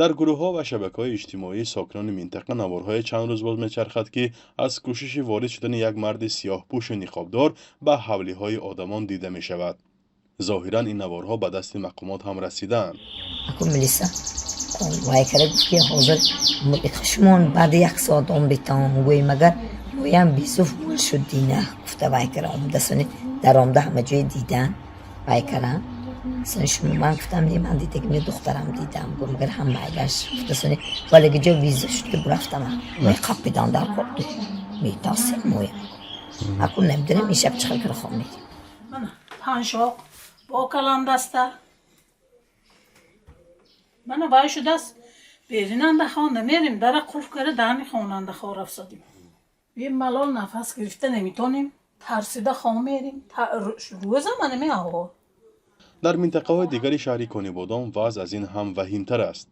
Дар гурӯҳҳо ва шабакаҳои иҷтимоии сокинони минтақа наворҳое чанд рӯз боз мечархад, ки аз кӯшиши ворид шудани як марди сиёҳпӯшу ниқобдор ба ҳавлиҳои одамон дида мешавад. Зоҳиран, ин наворҳо ба дасти мақомот ҳам расидаанд. Аку милиса вай кара, гуфт, ки ҳозир шумо баъди як соат омдитон. Гӯй, магар моям бизуф мул шуд дина, гуфта вай кара омда, сони даромда, ҳама ҷое дидан вай кара. Сони шумо, ман гуфтам, не, ман дидагим, духтарам дидам. Гу, магар ҳам майлаш, гуфта, сони валеги ҷо виза шуд, ки бурафтама меқапидан дар кор, метарсем моям. Аку намедонем, ин шаб чӣ хел кара хоб медим. Мана паншоқ бо каландаста, мана вай шудааст. Беринанда хонда мерим, дара қулф кара, дани хонанда хор афзодим. Бемалол нафас гирифта наметонем, тарсида хом мерим. Рӯза мана меаҳо. Дар минтақаҳои дигари шаҳри Конибодом вазъ аз ин ҳам ваҳимтар аст.